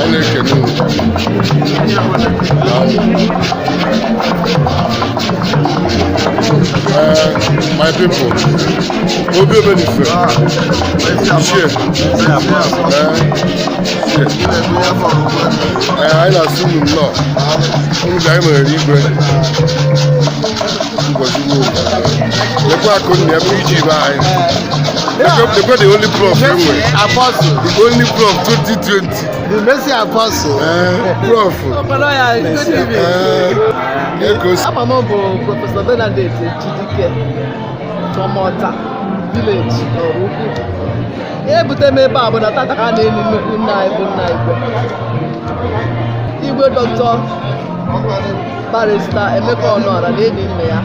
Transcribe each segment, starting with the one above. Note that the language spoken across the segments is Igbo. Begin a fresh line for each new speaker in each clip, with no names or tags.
Anyị na-ekene unu. Ee, my people, Obi Obenife, Ichie, ee, Ichie. Ee, anyị na-asị unu nnọọ. Unu ga anyị mere igwe. Ngọzi unu. Lekwa akụ nna ya bụ iji ibe anyị. Lekwa the only prof e nwere.
Apostle,
The only prof 2020.
the Mercy Apostle.
Ee, prof.
Ọkpara ya, good evening.
Ee, ka o si
Ama m bụ Professor Bernadette Chidike Chọmọta village n'Ọraukwu. Ihe bute m ebe a bụ na tata ka a na-eli nnukwu nna anyị bụ nna igwe. Igwe Dr. Barrister Emeka Ọnụọra na enyi nna ya.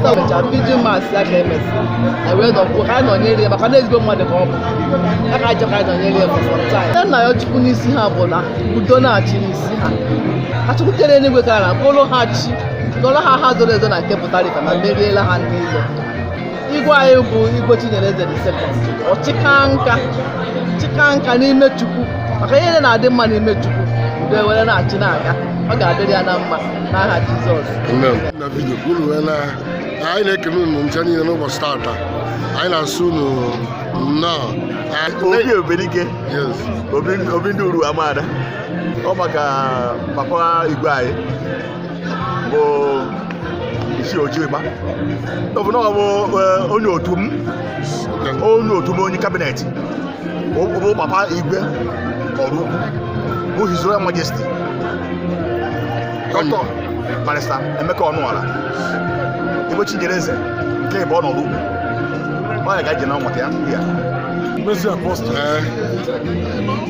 Taa mechara vigil mass ya ka emesịrị. Anyị wee nọkwuo ka anyị nọnyere ya maka na ezigbo mmadụ ka ọ bụ. Ya ka anyị chọrọ ka anyị nọnyere ya for some time. Ihe nna ya Chukwu n'isi ha bụ na udo na-achị n'isi ha. Ka Chukwu kere eluigwe ka na bụrụ ha chi dọrọ ha ha zoro ezo na nke pụtara ife ma meriela ha ndị iro. Igwe anyị bụ Igwe Chinyereze the second. Ọ chịka nka chịka nka n'ime Chukwu, maka ihe na-adị mma n'ime Chukwu, udo ewere na-achị na-aga. Ọ ga-adịrị ya na mma n'aha Jizọs.
Amen. Na video ka unu wee na anyị na-ekele unu ncha niile n'ụbọchị tata. Anyị na-asị unu nnọọ.
Obi Obelike.
Yes.
Obi, Obi ndị uru amaada. Ọ maka papa igwe anyị bụ Ichie Ojiụba. Ọ bụ na ọ bụ onye otu m, onye otu m, onye cabinet. Ọ bụ papa igwe Ọraukwu bụ His Royal Majesty Dr. Barrister Emeka Ọnụọra, Igwe Chinyereze nke ịbụ ọnọdụ ugwu. Ọ ya ka anyị ji na maka ya ya.
Mercy Apostle,
Ee,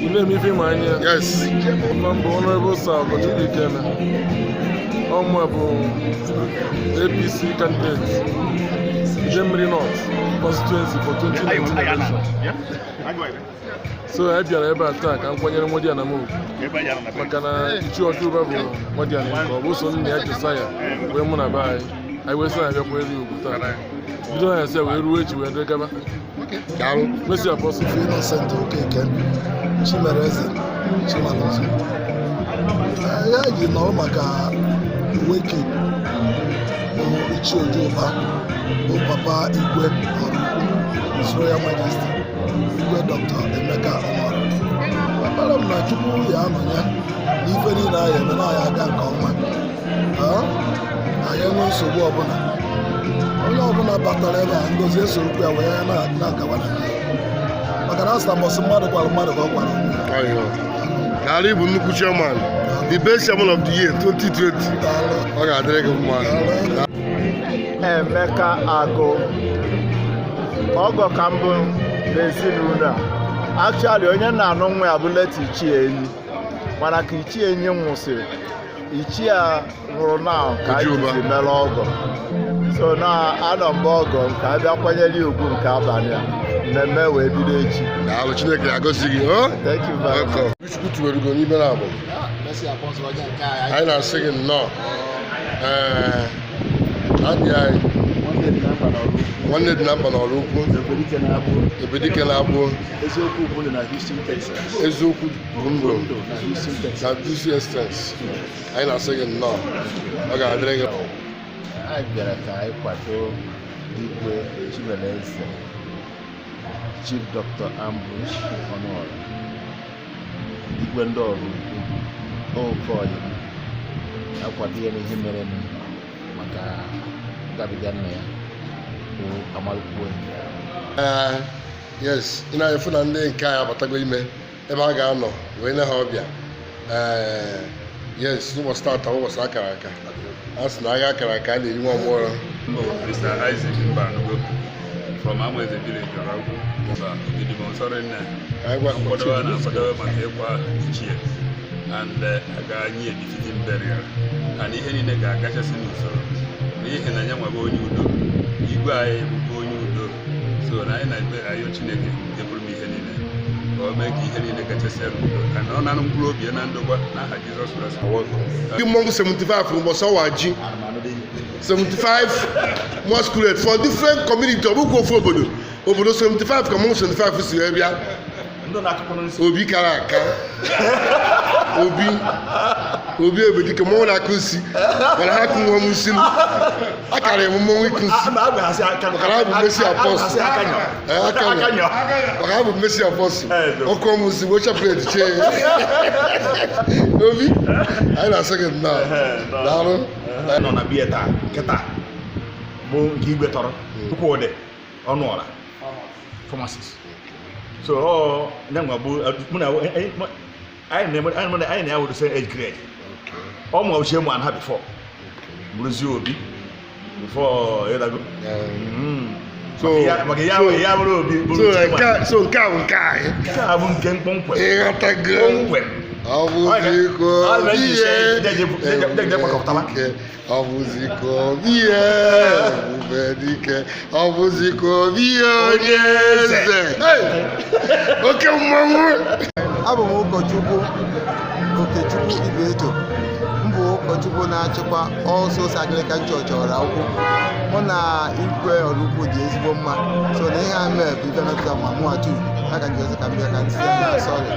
ị na-eme ife ịma anya.
Yes.
Mma mbụ, Honorable Sir Ogochukwu Ikeme. Ọmụ bụ APC candidate, Idemili North constituency for 2019 election. So anyị bịara ebe a taa ka m kwanyere Nwodiana m ugwu maka na Ichie Ojiụba bụ Nwodiana nke ọ bụ so nna ya Josiah wee mụ na be anyị. Anyị wee sị na abịakwa elu ugwu taa. Bido na ya sị ya wee ruo echi wee dee gaba.
Daalụ.
Mercy Apostle.
Innocent Okeke Chimereze Chimalụzụ ya ji nọrọ maka wake bụ Ichie Ojiụba bụ papa igwe Ọraukwu, His Royal Majesty Igwe Dr. Emeka Ọnụọra. Ekpere m na Chukwu ya anọnye n'ife niile anyị eme na anyị aga nke ọma. Anyị enwe nsogbu ọbụla, onye ọbụla batara ebe a, ngozi esorokwu ya wee na-agawa na nke ya, maka na asị na mbọsị mmadụ kwara mmadụ ka ọ kwara onwe ya.
Ọyọ. Daalụ, ịbụ nnukwu chairman, the best chairman of the year 2020.
Daalụ.
Ọ ga-adịrị gị mma.
Emeka Agụ, ọgọ ka mbụ n'ezinụlọ a. Actually, onye na-anụ nwa ya bụ late Ichie Enyi, mana ka Ichie Enyi nwụsịrị, Ichie a nwụrụ na ka anyị
Ojiụba.
jizi mere ọgọ. So na anọ mgbe ọgọ nke abịa kwanyere ya ugwu nke abalị a, mmemme wee bido echi.
Daalụ, Chineke ga-agọzi gị. Oh?
Thank you very much.
Welcome. Chukwu tụwere ugo n'ibe na abụ. Anyị na-asị gị nnọọ. Ee, adị anyị nwanne dị na mba n'Ọraukwu, Ebedike na-abụ
Eziokwu bụ ndụ na Houston, Texas.
Eziokwu bụ ndụ
Ndụ na Houston, Texas.
na Houston, Texas. Anyị na-asị gị nnọọ. Ọ ga-adịrị gị.
Anyị bịara ka anyị kwado Igwe Chimereze, Chief Dr. Ambrose Ọnụọra, Igwe ndị Ọraukwu, oke akwado ya n'ihe mere maka ngabiga nna ya bụ Amalukwe.
Ee, yes, ị na-efu na ndị nke anyị abatago ime ebe a ga-anọ wee nye ha ọbịa. Ee, yes, n'ụbọchị tata, ụbọchị akara aka, a sị na agha akara aka a na-eri nwa mgbọrọ.
Mr. Isaac Mbanugo from Amweze Village, Oraukwu. Gidigbo nsọrọ nne.
Anyị gwa
Nkwadobe na akwadobe maka ịkwa ichie and aga nye befitting burial and ihe niile ga-agachasị n'usoro n'ihi na ya nwebe onye udo. Igwe anyị bụkwa onye udo. So na anyị na-ekpe ayọ Chineke nke pụrụ ime ihe niile ka o mee ka ihe niile kachasị ya n'udo ka na ọ narụ mkpụrụ obi ya na ndokwa n'aha Jizọs Kraịst.
Ndị mmọnwụ 75 ụbọchị ọwa ji 75 masquerade for different community. Ọ bụkwa ofu obodo, obodo 75 ka mmọnwụ 75 si wee bịa. Obi kara aka, obi obi ebedike mmọnwụ na-akụ nsi, mana ha kụnwa m nsi m akara m mmọnwụ ịkụ nsi maka na abụ Messi apọstụl. Ee, aka nyọ. Maka abụ Messi apọstụl, ọkụ m nsi wee chaplet chee obi. Anyị na-asị gị nnọọ, daalụ.
Nọ na biya taa kịta bụ nke igwe tọrọ Chukwudị Ọnụọra, pharmacist. So ọ nyanwa bụ mụ na anyị na anyị na ya wụ same age grade. Ọ ma ochie mụ ha before bụrụzie obi before ịdago.
So
maka ya ya bụrụ obi bụrụ
so
chairman.
So nke a bụ nke anyị.
Nke a bụ nke mkpọmkwem.
Ịghọtago?
Kpọmkwem.
Ọ bụzikwa
Ọ
obi ihe
gbakọtala.
dike, ọ bụzikwa obi ihe ebube dike, ọ bụzikwa obi ihe onye eze. Hey! Oke mmọnwụ.
Abụ m ụkọchukwu Okechukwu Ibeto. M bụ ụkọchukwu na-achịkwa All Souls Anglican Church Oraukwu. Mụ na igwe Oraukwu dị ezigbo mma, so na ihe a mee bụ ife metụta ma mụ atu aka nji ọzọ ka m bịa ka m si anya sọrị,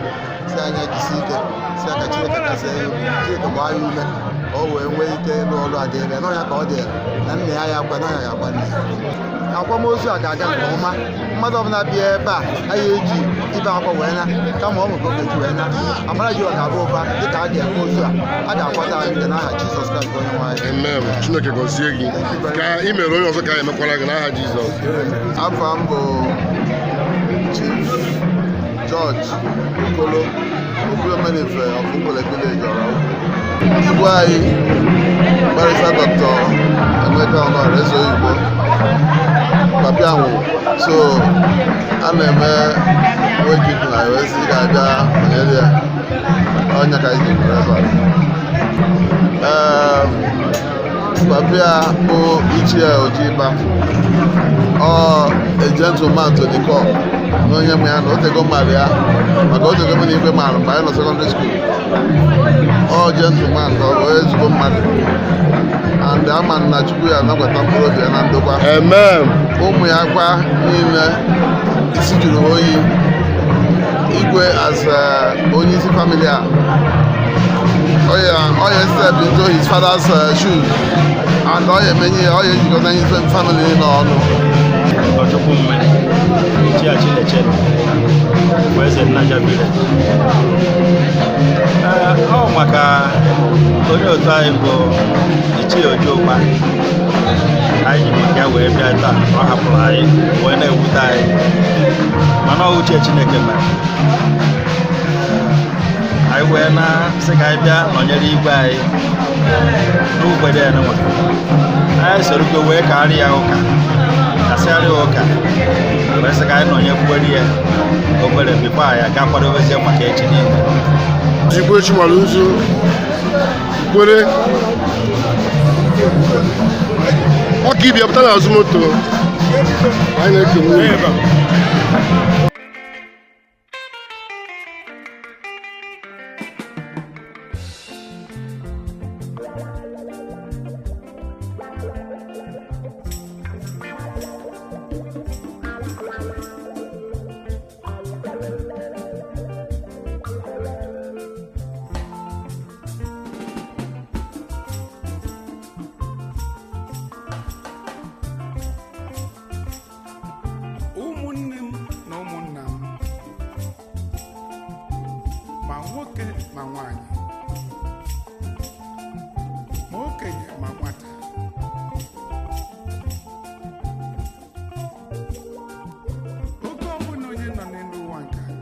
si anya jisi ike, si aka Chineke kasị ya obi, Chineke gbaa ya ume ka o wee nwee ike ịrụ ọrụ a dịrị ya n'ọnya ka ọ dịrị na nna ya, ya akwa n'ọnya ga-akwa nne ya. Akwamozu a ga-aga nke ọma. Mmadụ ọbụla bịa ebe a anyị eji ibe akwa wee na kama ọ nwere ogeji wee na amara ji ga-aba ụba dịka a ga-akwa ozu a a ga-akwata anyị nke n'aha Jizọs Kraịst bụ onye nwe anyị.
Amen. Chineke gọzie gị ka ị mere onye ọzọ ka anyị emekwara gị n'aha Jizọs.
Afọ m bụ Chief George Okolo Okwuemenife of Nkwele Village, Oraukwu. Igwe anyị, Barrister Dr. Emeka Ọnọra Eze Oyibo Papia nwụrụ, so a na-eme wake na ewezi ga-abịa banyere ya ọnya ka anyị ji nọrọ ebe a. Ee, Papia bụ Ichie Ojiba, ọ a gentleman to the core na onye mụ ya na otego mmadụ ya maka otego m na igwe marụ mgbe anyị nọ secondary school. Ọ gentleman ka ọ bụ ezigbo mmadụ and ama na Chukwu ya anabata mkpụrụ obi ya na ndokwa.
Amen.
Ụmụ ya kwa niile isi juru ha oyi. Igwe as onye isi family a, ọ ya step into his father's shoes and ọ ya emenye ya, ọ ya ejikọta ihe family niile ọnụ.
Ọchukwu mme Ichie Chineche bụ eze Nnaja Village. Ee, ọ maka onye otu anyị bụ Ichie Ojiụkpa anyị ji maka ya wee bịa taa. Ọ hapụrụ anyị wee na-ewute anyị, mana ọ uche Chineke mere anyị wee na-sị ka anyị bịa nọnyere igwe anyị n'ugbede ya nwa. Anyị sorogo wee karịa ya ụka, kasịarịa ya ụka, wee sị ka anyị nọnyekwuere ya obere bifo anyị aga kwadobezie maka echi niile.
Igwe Chimaluzu kwere ọka ibia pụta n'azụ moto anyị na-ekene unu.
Ụmụnne m na ụmụnna m, ma nwoke ma nwanyị, ma okenye ma nwata, oge ọbụla onye nọ n'elu ụwa nke a,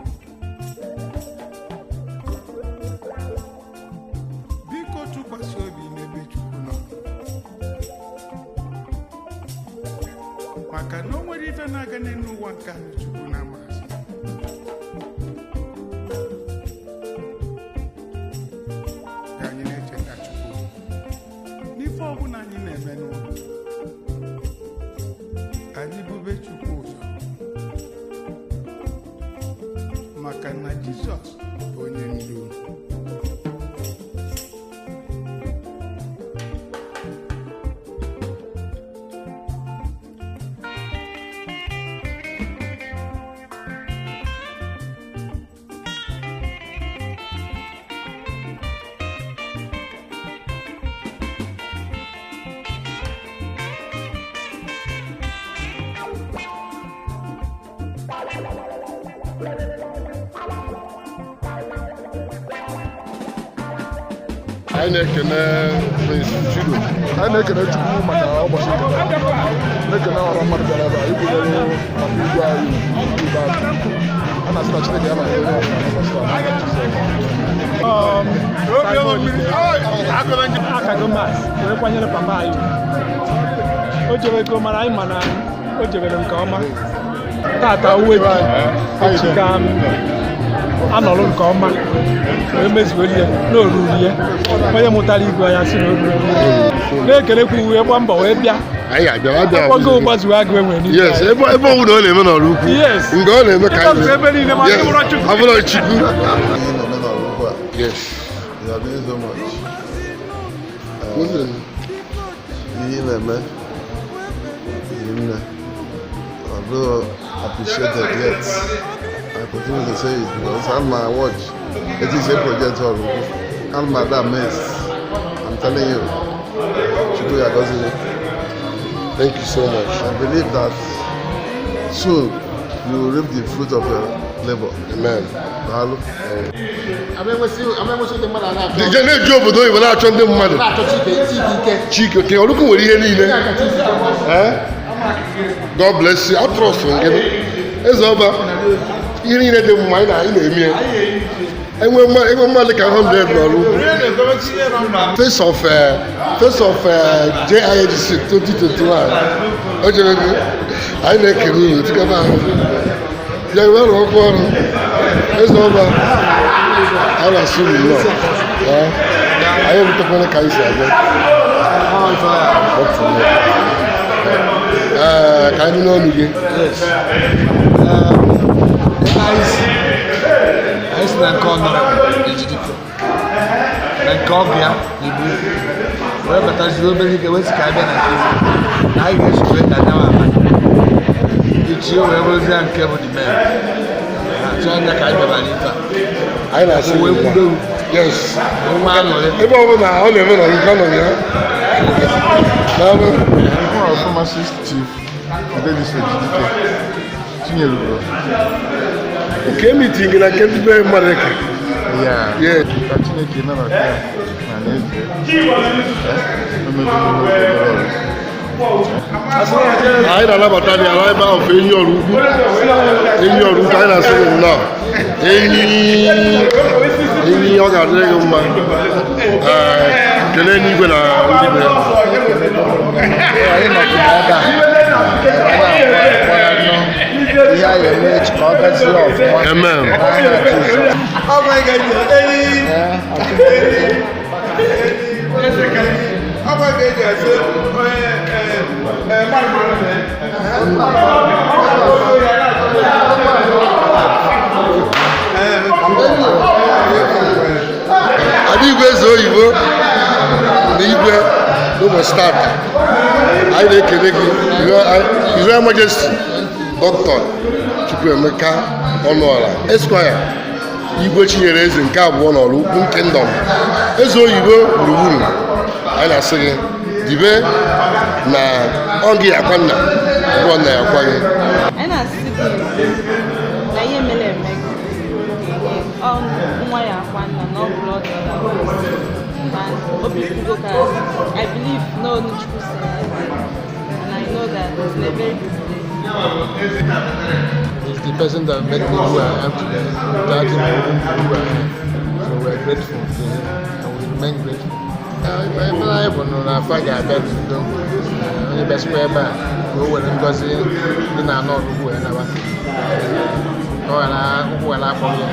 biko tụkwasị obi n'ebe Chukwu nọ, maka na o nwere ife na-aga n'elu ụwa nke a Chukwu na-amaghị. Ka anyị na-echeta Chukwu n'ife ọbụla anyị na-eme n'ụwa, ka anyị bube Chukwu ụzọ. Maka na Jizọs bụ onye ndu.
Anyị na-ekene Prince Chido.
Anyị na-ekene Chukwu maka ụbọchị nke taa, na-ekene ọra mmadụ bịara ebe a ikwunyere maka igwe anyị ugwu ikpeazụ. A na-asị na Chineke ya maka onye ọbụla n'ụbọchị taa n'aha Jizọs.
Akago mass wee kwanyere papa anyị ugwu. O jebego, mana anyị ma na o jebere nke ọma. Tata uwe echi ka m anọrụ nke ọma wee mezuo ya na oruru ya. Onye mụtara igwe anya si na oruru ya, na-ekelekwa uwe gba mbọ wee bịa.
Anyị abịa abịa.
Ọkpọgo ụgbazuo agụ enwere n'ike
Yes,
anyị.
ebe ọ bụla ọ na-eme n'ọrụ ukwu.
Yes.
Nke ọ na-eme ka anyị
Ịgbazu ebe niile ma
Yes.
ndị bụrụ Chukwu.
Abụrụ Chukwu.
Ihe na-eme n'ọrụ ugbu a.
Yes.
You are doing so much. Ihe ị na-eme hiri nne. Although appreciated yet, I continue to say it because I'm my watch. It is a project ọrụ ukwu. I'm my amazed. I'm telling you. Chukwu ya gọzie gị.
Thank you so much.
I believe that soon you will reap the fruit of your labor.
Amen.
Daalụ.
Je na-eji obodo oyibo na-achọ ndị mmadụ. Chike, ke Ọlụkwu nwere ihe niile. Eh? God bless you. I trust gị. Eze ọba, ihe niile dị mma anyị na-eme ya. Enwe mmadụ ka 100 n'ọrụ ugwu. Face of JIHC 2021. O jere gị, anyị na-ekele unu tikaba ahụ. Ya wee rụọ ọkụ ọrụ. Eze ọba, a na-asụ unu nnọọ. Eh? Anyị erutekwana ka anyị si abịa. Ee, ka anyị nụ n'ọnụ gị.
Yes. Anyị si na nke ọ nọrọ Ejidike na nke ọbịa na Igbo Ukwu wee batazie obere ike wee sị ka abịa na nke eze na anyị ga-esokwe ka nyawa abalị ichi o wee bụrụzie nke bụ the main tụ anya ka anyị bịabara ife a.
Anyị na-asị
wee
gị
kwudo.
Yes.
Nwa aṅụrị.
Ebe ọ bụla ọ na-eme na nke ọ nọ ya. Daalụ.
Mụ pharmacist Chief Fidelis Ejidike Chinyere.
Nke meeting gị na nke ndị be mmadụ eke.
Ya.
Yeah.
Ka Chineke nabata ya na n'ezie. Emego n'oge ọrụ.
Anyị na-anabata dị ala ebe ahụ enyi ọrụ ukwu. Enyi ọrụ ukwu, anyị na-asị gị nnọọ. Enyi enyi, ọ ga-adịrị gị mma. Ee, kelee n'igwe na ndị be ya.
Anyị nọdụ n'ebe a na-akwa ya nọ ihe anyị eme echi ka ọ gazie ọfụma.
Amen.
N'aha Jizọs. Ee,
Ada igwe eze oyibo na igwe n'ụbọchị tata, anyị na-ekele gị, His Royal Majesty Dr. Chukwuemeka Ọnụọra Esquire, Igwe Chinyere Eze nke abụọ n'ọrụ ukwu Kingdom, eze oyibo gburugburu. Anyị na-asị gị dibe na ọ gị akwa nna ọ nna ya akwa gị.
Anyị na-asị gị na ihe mere eme ọ nwa ya akwa nna na ọ bụrụ ọdụ and obi kwugo ka I believe na onu Chukwu si na eze and I know that it's in a very good place.
He's the person that made me who I am today. Without him, I wouldn't be who I am. So we're grateful to him and we remain grateful. Ebe anyị bụ nụ na afa ga-abịa n'udo, onye bịasịkwa ebe a ka o were ngọzi dị na anọ ọgụgụ wee naba, ka ọ ghara ụkwụ ghara akpọ ya,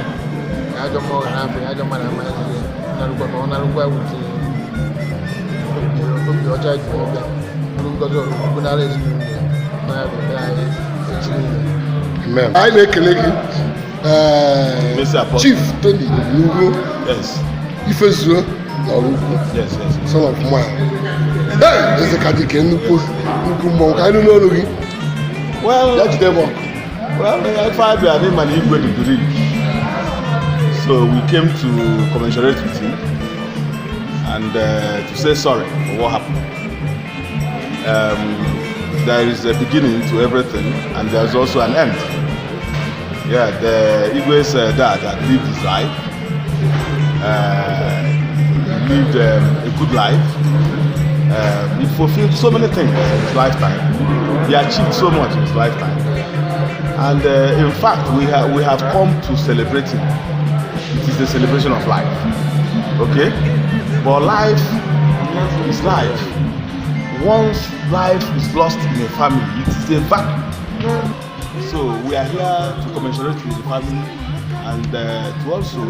ka ajọ mmụọ ghara afọ ya, ajọ mmadụ ama ya narụkwa, ka ọ narụkwa wute obi ọcha ji ọbịa bụrụ ngọzi ọgụgụ nara ezinụlọ ya na ya bụ ekpere anyị echi niile.
Amen. Anyị na-ekele gị. Ee,
Messi Apostle.
Chief Tony Ugwu.
Yes.
Ifezuo na Oraukwu.
Yes.
Son of man. Hey, eze ka dike nnukwu nnukwu mmọnwụ ka anyị nụ n'olu gị.
Well,
ya jide m ọkụ.
Well, ife abịa dị ma na igwe dị bereaved. So we came to commiserate with him and to say sorry for what happened. There is a beginning to everything and there's also an end. Yeah, the Igwe's dad had lived his life. He lived a good life. He fulfilled so many things in his lifetime. He achieved so much in his lifetime. And in fact, we have come to celebrate him. It is the celebration of life. Okay? But life is life. Once life is lost in a family, it is a vacuum. So we are here to commiserate with the family and to also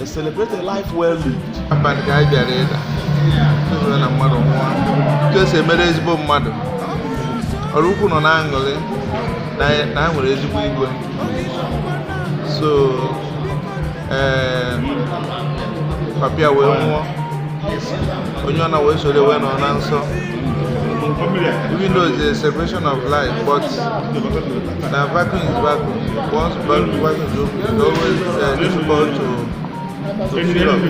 celebrate a life well lived.
Abalị ka anyị bịara ịda tụzụrụ na mmadụ nwụọ etu esi emere ezigbo mmadụ Oraukwu nọ na-aṅụrị na na ha nwere ezigbo igwe so ee papia wee nwụọ onye ọ na wee soro wee nọ na nsọ, even though it's a celebration of life, but na vacuum is vacuum. Once vacuum is open, it's always difficult to fill up.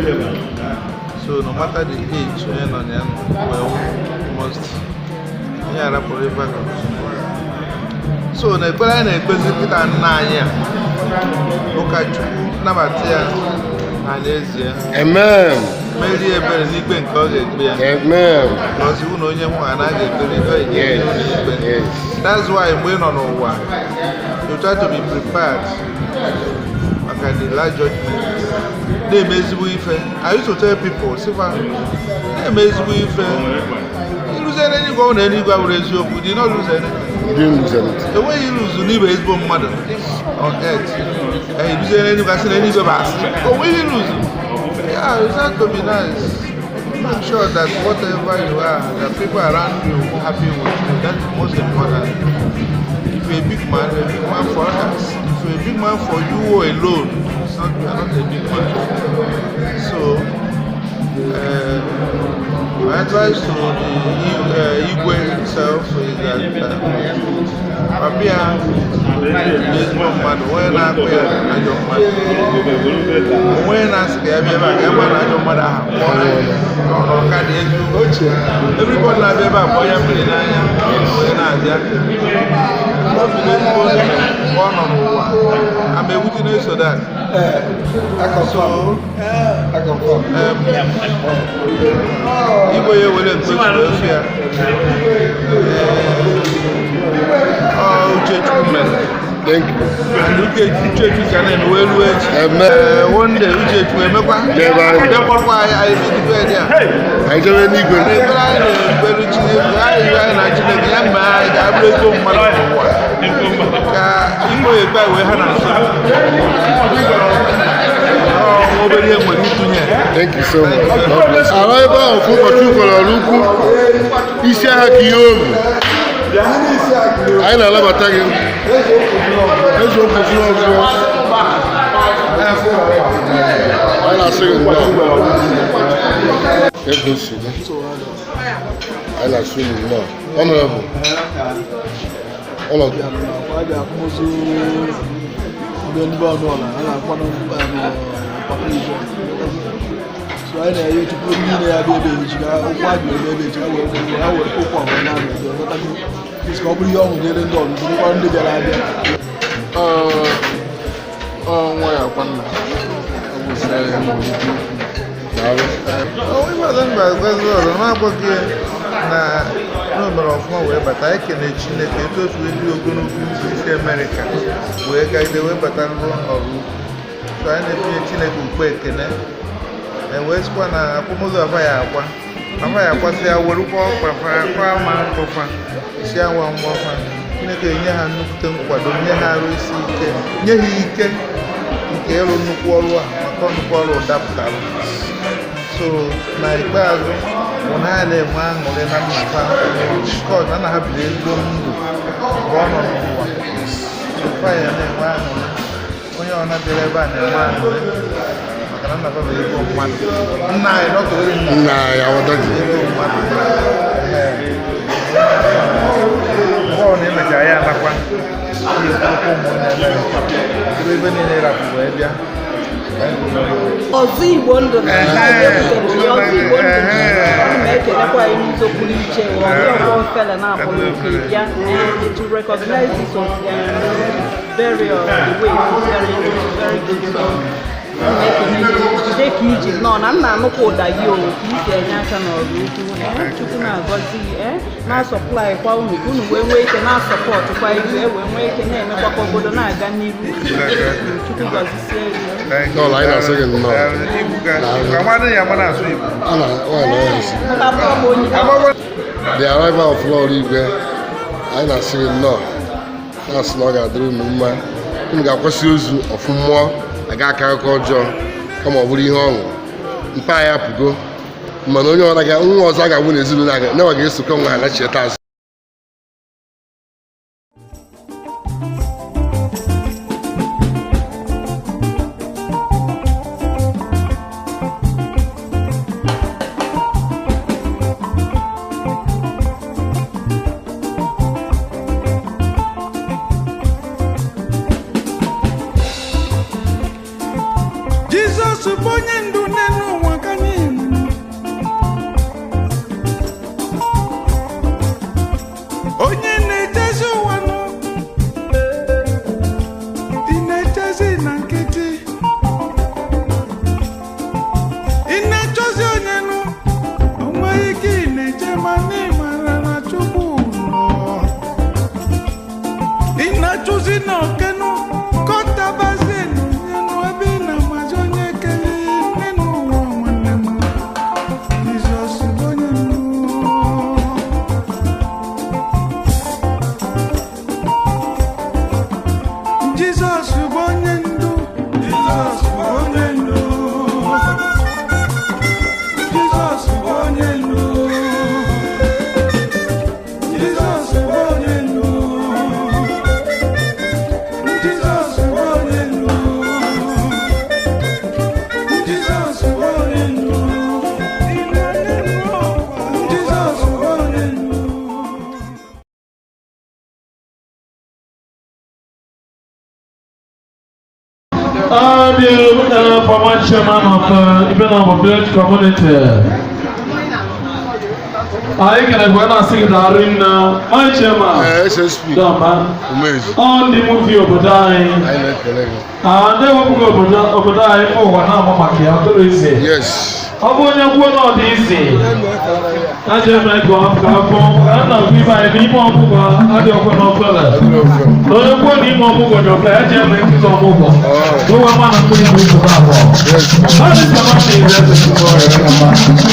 So no matter the age onye nọ na ya nọ, well, you must onye arapụrụ vacuum. So na ekpere anyị na-ekpezi kịta nna anyị a bụ ka Chukwu nabata ya na n'ezie.
Amen.
Merie ebere n'ikpe nke ọ ga-ekpe ya.
Amen.
Because iwu na onye nwụ anaghị ekpere ọ ga-ekpe n'ikpe. That's why mgbe ị nọ n'ụwa, you try to be prepared maka the last judgment. Na-eme ezigbo ife. I used to tell people, sịkwa na-eme ezigbo ife. Ịrụzie n'eluigwe, ọ na eluigwe abụrụ eziokwu, did not lose anything.
You didn't lose anything.
Enweghị iruzu n'ịbụ ezigbo mmadụ on earth. Ee, iruzie n'eluigwe asị na eluigwe bụ asị. O nweghị iruzu. Yeah, it's not to be nice. Make sure that whatever you are, the people around you are happy with you. That's the most important. If you're a big man, you're a big man for others. If you're a big man for you alone, it's not, you're not a big man. So, my advice to the Igwe himself is that Papia ezigbo mmadụ, onye na-akpụ ya ajọ mmadụ, onye na-asị ka ya bịa ebe a ka ya mara na ajọ mmadụ ahụ pụọ na ọka dị ezigbo. Everybody na-abịa ebe a kpọọ ya mmiri n'anya onye na-abịa o biri ezigbo ndụ mgbe ọ nọ n'ụwa. I'm a witness to that. So, Igwe ya ewere nke otu ofe ya. Ọ Uchechukwu mere.
Thank you.
And Uchechukwu ka na-eme wee ruo echi.
Amen.
One day Uchechukwu emekwa.
N'ebe ahụ.
Bịakwarụkwa anyị anyị bidikwa ya dị a.
Anyị jebe n'igwe.
Ekpere anyị na-ekpere Chineke, anyị rịọ anyị na Chineke ya mee anyị ka abụrụ ezigbo mmadụ n'ụwa. Ka Igwe ekpe wee ha na nso. Ọ obere ihe nwere ịtụnye.
Thank you so much. God bless you. Arụ ebe ahụ ka ụkọchukwu kwere Oraukwu isi agha ka ihe obu. Anyị na-anabata gị. Eze okwuziri ọzọ. Anyị na-asị gị nnọọ. Ego nsogbu. Anyị na-asị unu nnọọ. Honorable. Ọnọdụ.
A ga-akpụzi ndị ndị ọnụ ọla a na-akpọ papa igwe, so anyị na-enye Chukwu ndị niile ya bịa ebe echi ka ụkwụ a bịa ebe echi ka were ha were ụkwụ a wee na-abịa bịa lọtago ka ọ bụrụ ihe ọṅụ nyere ndị ọrụ bụrụkwa ndị bịara abịa.
Ọ nwa ya akwa nna ọ bụ sị ya na
Onye ọzọ mba gwazi ọzọ na-agwaghị ya na na o mere ọfụma wee bata. Anyị kene Chineke etu o si wee dị ogologo ụzọ isi Amerịka wee gagide wee bata ruo Oraukwu. So anyị na-ebunye Chineke ukpe ekene e wee sịkwa na akwamozu afa ya akwa afa ya akwasị ya werukwa ọkpa fa kwa ma mkpọfa isi awa mgbọfa. Chineke enye ha nnukwute nkwado, nye ha arụ isi ike, nye ha ike nke ịrụ nnukwu ọrụ a maka nnukwu ọrụ dapụtara. So na ikpeazụ bụ na ha na-enwe aṅụrị na nna ha because na nna ha biri ezigbo ndụ mgbe ọ nọ n'ụwa. So fa ya na-enwe aṅụrị.
Ọ na-abịara ebe a na-enwe aṅụrị maka na nna bụ ezigbo mmadụ. Nna anyị nọtụrụ.
Nna anyị aghọtaghị.
Ezigbo mmadụ. Ee. Mgbe ọ na-emecha ya anakwa ihe ekwurukwa ụmụnne mere ebe ebe niile rapụ wee bịa.
Ọzọ Igbo ndụ na ọzọ Igbo ndụ na m ekelekwa anyị n'ụzọ pụrụ iche. Ọzọ ọgbọ fele na-apụrụ oke bịa to recognize this burial the way it is very very good. So m na-ekene gị, jide ka iji nọ na m na-anụkwa ụda gị o ka i si enye aka n'ọrụ ukwu. Chukwu na-agọzi gị, na-asupply kwa unu ka unu wee nwee ike na-asupport kwa igwe wee nwee ike na-emekwa ka obodo na-aga n'iru. Chukwu gọzisie gị.
Lọlọ, anyị na-asị gị nnọọ. A na nwaanyị na ya esi. The arrival of Lọlọ Igwe, anyị na-asị gị nnọọ, na-asị na ọ ga-adịrị unu mma. Unu ga-akwasị ozu ọfụ mmụọ aga aka akụkọ ọjọọ, kama ọ bụrụ ihe ọṅụ. Mpa anyị apụgo, mana onye ọra ga nwa ọzọ a ga-abụ n'ezinụlọ aga nyewa ga-esokọ nwa ha nachieta azụ.
Jizọs bụ onye ndu n'elu ụwa ka anyị nọ. Onye na-echezi ụwa nụ, ị na-echezi na nkịtị, ị na-echezi onye nụ, o nweghị ike ị na-eche ma na ị mara na Chukwu nọ. Ị na-achụzi na okenụ kọtabazie n'onyenụ ebe ị na-amazi onye kere nne n'ụwa. Nwanne m, Jizọs bụ onye ndu. Jizọs bụ onye ndu. Jizọs bụ onye ndu. Jizọs bụ onye ndu. Jizọs bụ onye ndu. Jizọs bụ onye ndu. Jizọs bụ onye ndu. Jizọs bụ onye ndu.
I'm the former chairman of Ibenabo Village Community. Anyị kere gwe na-asị gị daalụ nne, my chairman. Dọma. Ọ ndị movie obodo anyị.
Anyị na-ekele gị.
Ah, ndị ewepụghị obodo anyị mba ụwa na-ama maka ya, ọ dịrị izi. Ọ bụ onye kwuo na ọ dị izi. Ajọ eme ka ọ ka afọ ka a na-agụ ibe anyị n'ime ọmụgwọ adị ọkwa n'ọfele. Na onye kwuo na ime ọmụgwọ dị ọfele, ya ji eme nkịta ọmụgwọ. N'ụwa ma na mmiri bụ ụzọ abụọ. Ọ dị ka mmadụ iri eze tupu.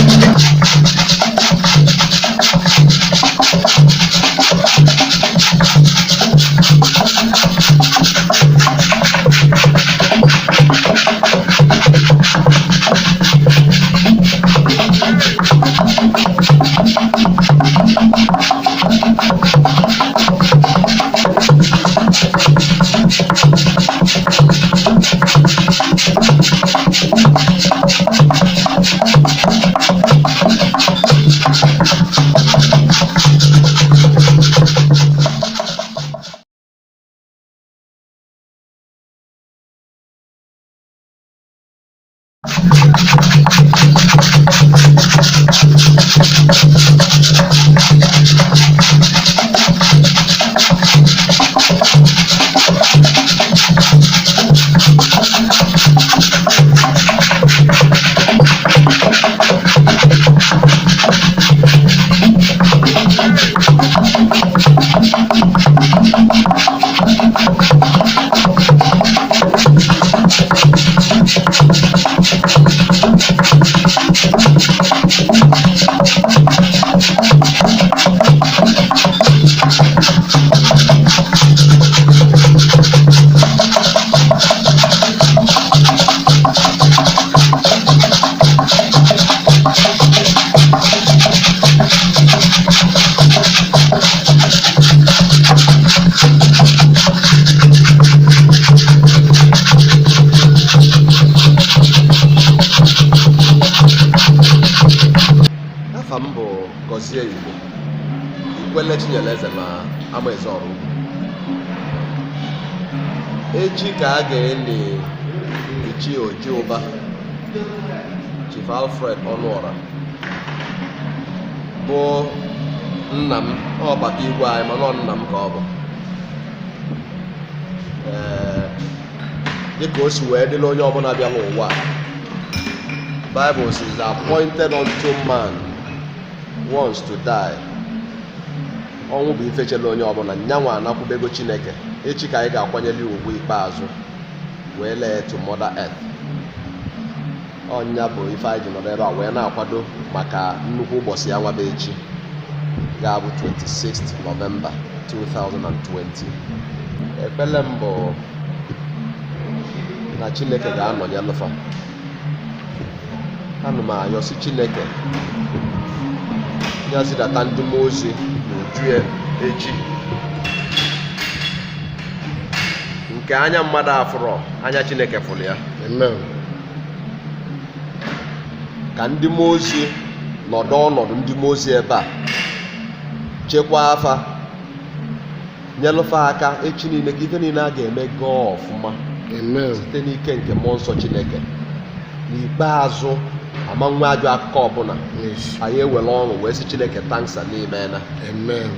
Dozie Igbo Ikwele Chinyere na Amaeze Ọrụ. Echi ka a ga-eli Ichie Ojiụba Chief Alfred Ọnụọra bụ nna m, ọ papa igwe anyị, mana ọ nna m ka ọ bụ. Ee, dịka o si wee dịla onye ọbụla bịara ụwa a, Bible says appointed unto man once to die. Ọnwụ bụ ife chela onye ọbụla nyanwa anakwubego Chineke. Echi ka anyị ga-akwanyere ya ugwu ikpeazụ wee lee to Mother Earth. Ọnya bụ ife anyị ji nọrọ ebe a wee na-akwado maka nnukwu ụbọchị ya nwaba echi ga-abụ 26 November 2020. Ekpele m bụ na Chineke ga-anọnyelụfa. Ana m ayọsi Chineke ya zidata ndị mmụọ ozi n'uju ya echi, nke anya mmadụ afụrọ, anya Chineke fụrụ ya.
Amen.
Ka ndị mmụọ ozi nọdụ ọnọdụ ndị mmụọ ozi ebe a chekwaa afa, nyelụfa aka echi niile, ka ife niile a ga-eme gaa ọfụma.
Amen.
Site n'ike nke mmụọ nsọ Chineke, n'ikpeazụ ama nwe ajọ akụkọ ọbụla. Anyị ewere ọṅụ wee sị Chineke thanks n'ime na.
Amen.